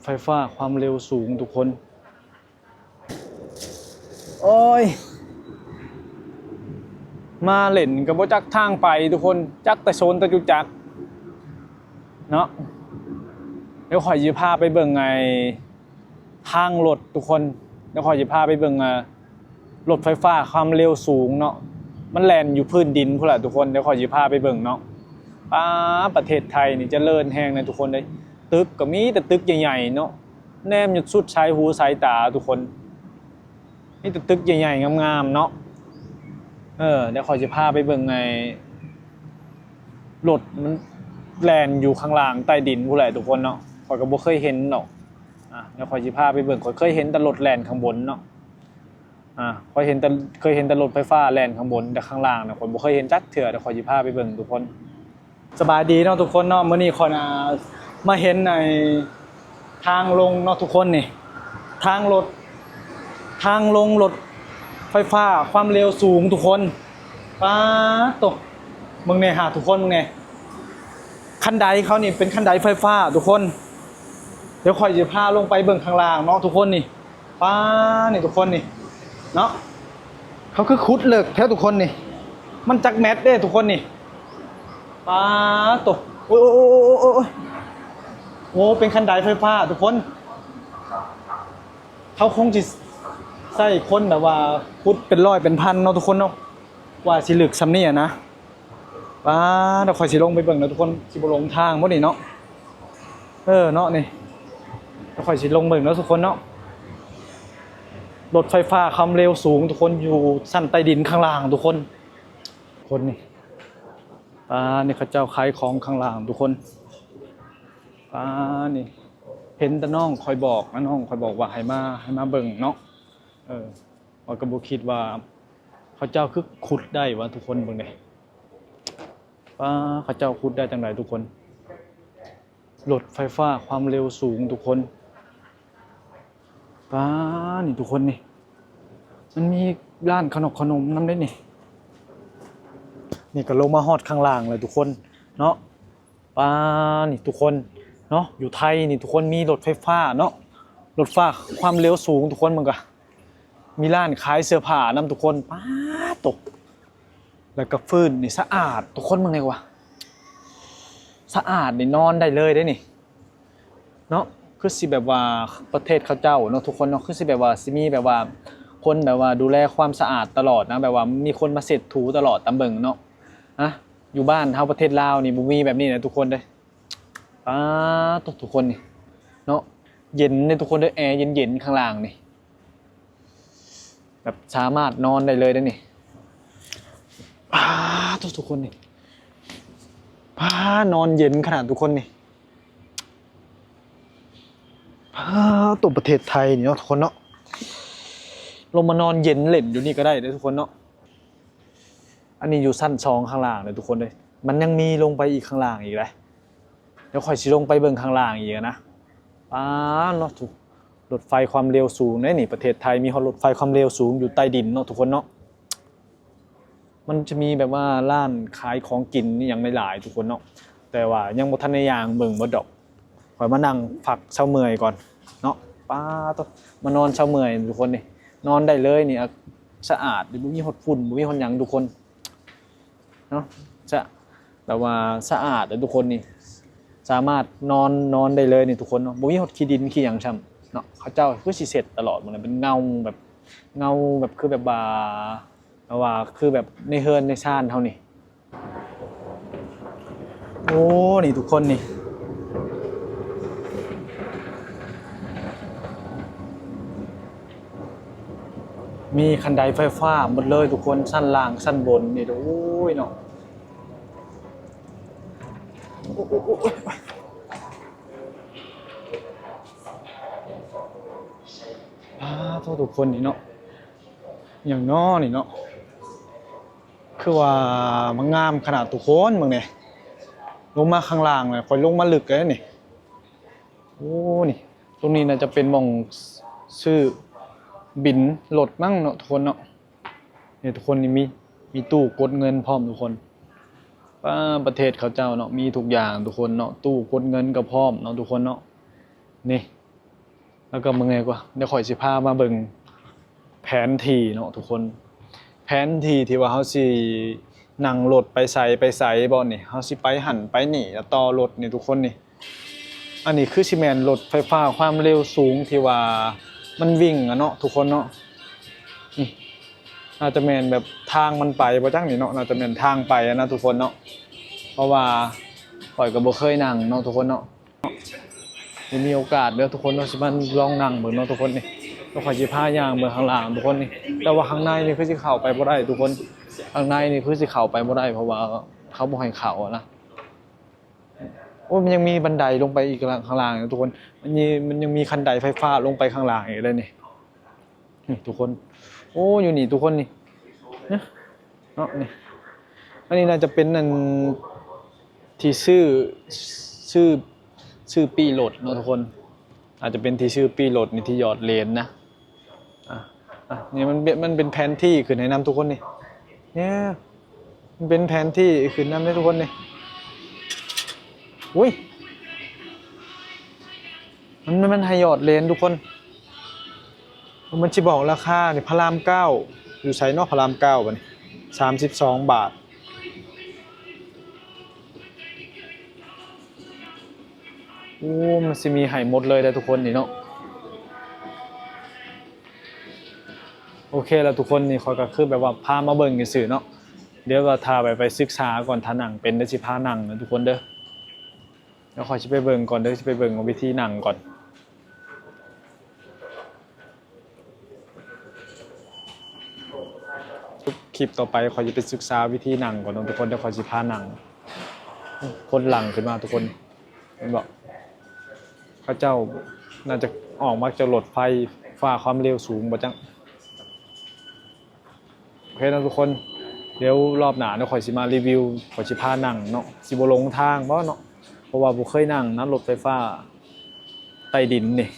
ໄຟຟ້າຄວາມເລັວສູງທຸກຄົນ. ໂອ້ຍ ມາເຫຼັ້ນກໍບໍ່ຈັກທາງໄປທຸກຄົນ, ຈັກແຕ່ໂຊນຈະຕຸຈັກເນາະ. ດຽວຂ້ອຍຊິພາໄປເບິ່ງໄອ້ທາງລົດທຸກຄົນ, ດຽວຂ້ອຍຊິພາໄປເບິ່ງ ອາ ລົດໄຟຟ້າຄວາມເລັວສູງເນາະ, ມັນແລ່ນຢູ່ພື້ນດິນພຸ້ນລະທຸກຄົນ. ດຽວຂ້ອຍຊິພາໄປເບິ່ງເນາະ. ປາ ປະເທດໄທນີ້ຈະເລີນແຮງນະທຸກຄົນເອີຍ, ຕຶກກໍມີແຕ່ຕຶກໃຫຍ່ໆເນາະ, ແນມຈົນສຸດສາຍຫູສາຍຕາທຸກຄົນ, ມີແຕ່ຕຶກໃຫຍ່ໆງາມໆເນາະ. ເອີ ດຽວຂ້ອຍຊິພາໄປເບິ່ງໄອ້ລົດ ມັນແລ່ນຢູ່ຂ້າງລ່າງໃຕ້ດິນພຸ້ນແຫຼະທຸກຄົນເນາະ, ຂ້ອຍກໍບໍ່ເຄີຍເຫັນດອກ. ອາ ດຽວຂ້ອຍຊິພາໄປເບິ່ງ, ຂ້ອຍເຄີຍເຫັນແຕ່ລົດແລ່ນຂ້າງບົນເນາະ. ອາ ຂ້ອຍເຫັນແຕ່ ເຄີຍເຫັນແຕ່ລົດໄຟຟ້າແລ່ນຂ້າງບົນ, ແຕ່ຂ້າງລ່າງນະ ຂ້ອຍບໍ່ເຄີຍເຫັນຈັກເທື່ອ. ດຽວຂ້ອຍຊິພາໄປເບິ່ງທຸກຄົນ. ສະບາຍດີເນາະທຸກຄົນເນາະ, ມື້ນີ້ຂ້ອຍນະມາເຫັນໄອ້ທາງລົງເນາະທຸກຄົນນີ້, ທາງລົດ ທາງລົງລົດໄຟຟ້າຄວາມເລັວສູງທຸກຄົນ. ປາໂຕ ເບິ່ງແດ່ຫາທຸກຄົນເບິ່ງແດ່, ຄັນໄດເຂົານີ້ເປັນຄັນໄດໄຟຟ້າທຸກຄົນ. ດຽວຂ້ອຍຊິພາລົງໄປເບິ່ງຂ້າງລ່າງເນາະທຸກຄົນນີ້. ປາ ນີ້ທຸກຄົນນີ້ເນາະ, ເຂົາຄືຂຸດເລິກແທ້ທຸກຄົນນີ້, ມັນຈັກແມັດເດ້ທຸກຄົນນີ້. ປາໂຕ ໂອ້ຍ ໂອ້ຍ ໂອ້ຍ ໂອ້ຍ ໂອ້ຍ ໂອ້ ເປັນຄັນໄດໄຟຟ້າທຸກຄົນ. ເຂົາຄົງຊິໃຊ້ຄົນແບບວ່າຂຸດເປັນຮ້ອຍເປັນພັນເນາະທຸກຄົນເນາະ, ກວ່າຊິເລິກສ່ຳນີ້ນະ. ປາ ດຽວຂ້ອຍຊິລົງໄປເບິ່ງເນາະທຸກຄົນ, ຊິບໍ່ຫຼົງທາງບໍ່ນີ້ເນາະ. ເອີ ເນາະນີ້ ດຽວຂ້ອຍຊິລົງເບິ່ງເນາະທຸກຄົນເນາະ. ລົດໄຟຟ້າຄວາມເລັວສູງທຸກຄົນ, ຢູ່ຊັ້ນໃຕ້ດິນຂ້າງລ່າງທຸກຄົນ. ຄົນນີ້ ປາ ນີ້ເຂົາເຈົ້າຂາຍຂອງຂ້າງລ່າງທຸກຄົນ. ປາ ນີ້ເຫັນແຕ່ນ້ອງຂ້ອຍບອກນະ, ນ້ອງຂ້ອຍບອກວ່າໃຫ້ມາ ໃຫ້ມາເບິ່ງເນາະ. ເອີ ຂ້ອຍກໍບໍ່ຄິດວ່າເຂົາເຈົ້າຄືຂຸດໄດ້ຫວາທຸກຄົນ, ເບິ່ງເດ້. ປາ ເຂົາເຈົ້າຂຸດໄດ້ຈັ່ງໃດທຸກຄົນ? ລົດໄຟຟ້າຄວາມເລັວສູງທຸກຄົນ. ປາ ນີ້ທຸກຄົນນີ້, ມັນມີຮ້ານຂະໜົກຂະໜົມນຳເດ້ນີ້. ນີ້ກໍລົງມາຮອດຂ້າງລ່າງແລ້ວທຸກຄົນເນາະ. ປາ ນີ້ທຸກຄົນເນາະ, ຢູ່ໄທນີ້ທຸກຄົນມີລົດໄຟຟ້າເນາະ, ລົດໄຟຟ້າຄວາມເລັວສູງທຸກຄົນ. ມັນກໍມີຮ້ານຂາຍເສື້ອຜ້ານຳທຸກຄົນ. ປາໂຕ ແລ້ວກໍພື້ນນີ້ສະອາດທຸກຄົນ, ເບິ່ງແດ່ວ່າ ສະອາດນີ້ນອນໄດ້ເລີຍເດ້ນີ້ເນາະ. ຄືຊິແບບວ່າປະເທດເຂົາເຈົ້າເນາະທຸກຄົນເນາະ, ຄືຊິແບບວ່າຊິມີແບບວ່າຄົນແບບວ່າດູແລຄວາມສະອາດຕະຫຼອດນະ, ແບບວ່າມີຄົນມາເຊັດຖູຕະຫຼອດຕາມເບິ່ງເນາະ. ນະ ຢູ່ບ້ານເຮົາປະເທດລາວນີ້ບໍ່ມີແບບນີ້ນະທຸກຄົນເດ້. ປາໂຕ ທຸກຄົນນີ້ເນາະ, ເຢັນເດ້ທຸກຄົນເດີ, ແອເຢັນໆຂ້າງລ່າງນີ້. ແບບສາມາດນອນໄດ້ເລີຍເດ້ນີ້. ປາໂຕ ທຸກຄົນນີ້, ປາ ນອນເຢັນຂະໜາດທຸກຄົນນີ້. ປາໂຕ ປະເທດໄທນີ້ເນາະທຸກຄົນເນາະ, ລົງມານອນເຢັນເຫຼັ້ນຢູ່ນີ້ກໍໄດ້ເດ້ທຸກຄົນເນາະ. ອັນນີ້ຢູ່ຊັ້ນສອງຂ້າງລ່າງເດີທຸກຄົນເດີ, ມັນຍັງມີລົງໄປອີກຂ້າງລ່າງອີກເດ້. ດຽວຂ້ອຍຊິລົງໄປເບິ່ງຂ້າງລ່າງອີກນະ. ປາເນາະ ທຸກ ລົດໄຟຄວາມເລັວສູງເດ້ນີ້, ປະເທດໄທມີຮອດລົດໄຟຄວາມເລັວສູງຢູ່ໃຕ້ດິນເນາະທຸກຄົນເນາະ. ມັນຈະມີແບບວ່າຮ້ານຂາຍຂອງກິນອີ່ຫຍັງຫຼາຍໆທຸກຄົນເນາະ, ແຕ່ວ່າຍັງບໍ່ທັນໄດ້ຍ່າງເບິ່ງເບິດດອກ. ຂ້ອຍມານັ່ງພັກເຊົາເມື່ອຍກ່ອນເນາະ. ປາໂຕ ມານອນເຊົາເມື່ອຍທຸກຄົນນີ້, ນອນໄດ້ເລີຍນີ້. ສະອາດ, ບໍ່ມີຮອດຝຸ່ນ ບໍ່ມີຮອດຫຍັງທຸກຄົນເນາະ. ສະ ແບບວ່າສະອາດເດ້ທຸກຄົນນີ້, ສາມາດນອນ ນອນໄດ້ເລີຍນີ້ທຸກຄົນເນາະ. ບໍ່ມີຮອດຂີ້ດິນຂີ້ຫຍັງຊ້ຳເນາະ. ເຂົາເຈົ້າຄືຊິເຊັດຕະຫຼອດ, ມັນເປັນເງົາແບບ ເງົາແບບ ຄືແບບວ່າ ແບບວ່າຄືແບບໃນເຮືອນໃນຊານເຮົານີ້. ໂອ້ ນີ້ທຸກຄົນນີ້ ມີຄັນໄດໄຟຟ້າໝົດເລີຍທຸກຄົນ, ຊັ້ນລ່າງຊັ້ນບົນນີ້. ໂອ້ຍເນາະ, ໂອ້ຍ ໂອ້ຍ ໂອ້ຍ ໂອ້ຍ. ປາໂຕ ທຸກຄົນນີ້ເນາະ, ຫຍັງເນາະນີ້ເນາະ. ຄືວ່າມັນງາມຂະໜາດທຸກຄົນ, ເບິ່ງແດ່. ລົງມາຂ້າງລ່າງແລ້ວ, ຂ້ອຍລົງມາເລິກແລ້ວນີ້. ໂອ້ ນີ້ ຕົງນີ້ໜ້າຈະເປັນໝ່ອງຊື້ບິນລົດມັ້ງເນາະທຸກຄົນເນາະ. ນີ້ທຸກຄົນ, ນີ້ມີ ມີຕູ້ກົດເງິນພ້ອມທຸກຄົນ. ປາ ປະເທດເຂົາເຈົ້າເນາະ, ມີທຸກຢ່າງທຸກຄົນເນາະ, ຕູ້ກົດເງິນກໍພ້ອມເນາະທຸກຄົນເນາະ. ນີ້ ແລ້ວກໍເມື່ອຍກວ່າ ດຽວຂ້ອຍຊິພາມາເບິ່ງແຜນທີ່ເນາະທຸກຄົນ, ແຜນທີ່ທີ່ວ່າເຮົາຊິນັ່ງລົດໄປໃສໄປໃສບໍ່ນີ້, ເຮົາຊິໄປຫັ້ນໄປນີ້ ແລ້ວຕໍ່ລົດນີ້ທຸກຄົນນີ້. ອັນນີ້ຄືຊິແມ່ນລົດໄຟຟ້າຄວາມເລັວສູງທີ່ວ່າມັນວິ່ງອະເນາະທຸກຄົນເນາະ. ນີ້ ໜ້າຈະແມ່ນແບບທາງມັນໄປບໍ່ຈັກນີ້ເນາະ, ໜ້າຈະແມ່ນທາງໄປນະທຸກຄົນເນາະ, ເພາະວ່າຂ້ອຍກໍບໍ່ເຄີຍນັ່ງເນາະທຸກຄົນເນາະ. ດຽວມີໂອກາດເດີທຸກຄົນເນາະ ຊິມາລອງນັ່ງເບິ່ງເນາະທຸກຄົນນີ້. ແລ້ວຂ້ອຍຊິພາຍ່າງເບິ່ງຂ້າງລ່າງທຸກຄົນນີ້, ແຕ່ວ່າຂ້າງໃນນີ້ຄືຊິເຂົ້າໄປບໍ່ໄດ້ທຸກຄົນ, ຂ້າງໃນນີ້ຄືຊິເຂົ້າໄປບໍ່ໄດ້ ເພາະວ່າເຂົາບໍ່ໃຫ້ເຂົ້າອະນະ. ໂອ້ຍ ມັນຍັງມີບັນໄດລົງໄປອີກຂ້າງລ່າງຢູ່ທຸກຄົນ, ມັນມີ ມັນຍັງມີຄັນໄດໄຟຟ້າລົງໄປຂ້າງລ່າງອີກເດ້ນີ້. ນີ້ທຸກຄົນ ໂອ້ ຢູ່ນີ້ທຸກຄົນນີ້ ເນາະ ນີ້ ອັນນີ້ໜ້າຈະເປັນອັນທີ່ຊື້ ຊື້ ຊື້ປີ້ລົດເນາະທຸກຄົນ, ອາດຈະເປັນທີ່ຊື້ປີ້ລົດນີ້ ທີ່ຫຍອດເລນນະ. ອ່ະ ອ່ະ ນີ້ມັນເປັນ ມັນເປັນແຜນທີ່ຂຶ້ນໃຫ້ນຳທຸກຄົນນີ້ ນີ້ ມັນເປັນແຜນທີ່ຂຶ້ນນຳເດ້ທຸກຄົນນີ້. ອຸ້ຍ ມັນ ມັນໃຫ້ຫຍອດເລນທຸກຄົນ, ມັນຊິບອກລາຄານີ້ ພະລາມເກົ້າ ຢູ່ໃສເນາະ ພະລາມເກົ້າ ບັດນີ້ ສາມສິບສອງບາດ. ໂອ້ ມັນຊິມີໃຫ້ໝົດເລີຍເດ້ທຸກຄົນນີ້ເນາະ. ໂອເຄລະທຸກຄົນ ນີ້ຂ້ອຍກໍຄືແບບວ່າພາມາເບິ່ງຊື່ໆເນາະ, ດຽວວ່າຖ້າໄປ ໄປສຶກສາກ່ອນ ຖ້ານັ່ງເປັນ ດຽວຊິພານັ່ງນະທຸກຄົນເດີ. ດຽວຂ້ອຍຊິໄປເບິ່ງກ່ອນເດີ ຊິໄປເບິ່ງວິທີນັ່ງກ່ອນ. ຄລິບຕໍ່ໄປຂ້ອຍຈະໄປສຶກສາວິທີນັ່ງກ່ອນເນາະທຸກຄົນ, ດຽວຂ້ອຍຊິພານັ່ງ. ຄົນຫຼັ່ງຂຶ້ນມາທຸກຄົນ ເຫັນບໍ່? ເຂົາເຈົ້າໜ້າຈະອອກມາຈາກລົດໄຟຟ້າຄວາມເລັວສູງບໍ່ຈັກ. ໂອເຄເນາະທຸກຄົນ, ດຽວລອບໜ້າເນາະ ຂ້ອຍຊິມາຣີວິວ, ຂ້ອຍຊິພານັ່ງເນາະ, ຊິບໍ່ຫຼົງທາງບໍ່ເນາະ, ເພາະວ່າບໍ່ເຄີຍນັ່ງນະ ລົດໄຟຟ້າໃຕ້ດິນນີ້.